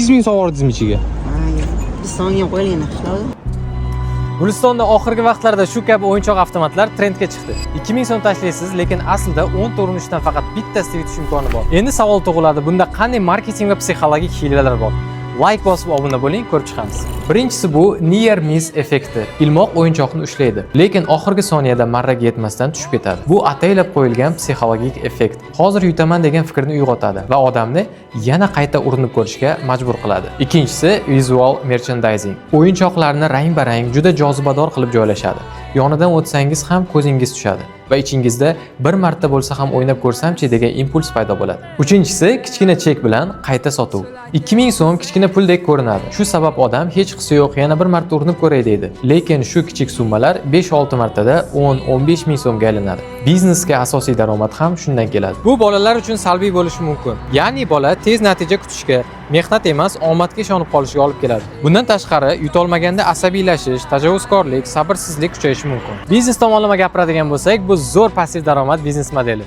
200 ming so'm yubordingizmi ichiga? Ha, biz songa ham qo'yilgan qishloqda. Gulistonda oxirgi vaqtlarda shu kabi o'yinchoq avtomatlar trendga chiqdi. 2000 so'm tashlaysiz, lekin aslida 10 ta urinishdan faqat bittasida yutish imkoni bor. Endi savol tug'iladi, bunda qanday marketing va psixologik hiylalar bor? Layk bosib obuna bo'ling, ko'rib chiqamiz. Birinchisi bu near miss effekti. Ilmoq o'yinchoqni ushlaydi, lekin oxirgi soniyada marraga yetmasdan tushib ketadi. Bu ataylab qo'yilgan psixologik effekt. Hozir yutaman degan fikrni uyg'otadi va odamni yana qayta urinib ko'rishga majbur qiladi. Ikkinchisi vizual merchandising. O'yinchoqlarni rang-barang, juda jozibador qilib joylashadi. Yonidan o'tsangiz ham ko'zingiz tushadi va ichingizda bir marta bo'lsa ham o'ynab ko'rsamchi degan impuls paydo bo'ladi. Uchinchisi kichkina chek bilan qayta sotuv. 2000 so'm kichkina puldek ko'rinadi. Shu sabab odam hech qisi yo'q, yana bir marta urinib ko'ray deydi. Lekin shu kichik summalar 5-6 martada 10-15 ming so'mga aylanadi. Biznesga asosiy daromad ham shundan keladi. Bu bolalar uchun salbiy bo'lishi mumkin. Ya'ni bola tez natija kutishga, mehnat emas, omadga ishonib qolishiga olib keladi. Bundan tashqari, yutolmaganda asabiylashish, tajovuzkorlik, sabrsizlik kuchayishi mumkin. Biznes tomonlama gapiradigan bo'lsak, bu zo'r passiv daromad biznes modeli.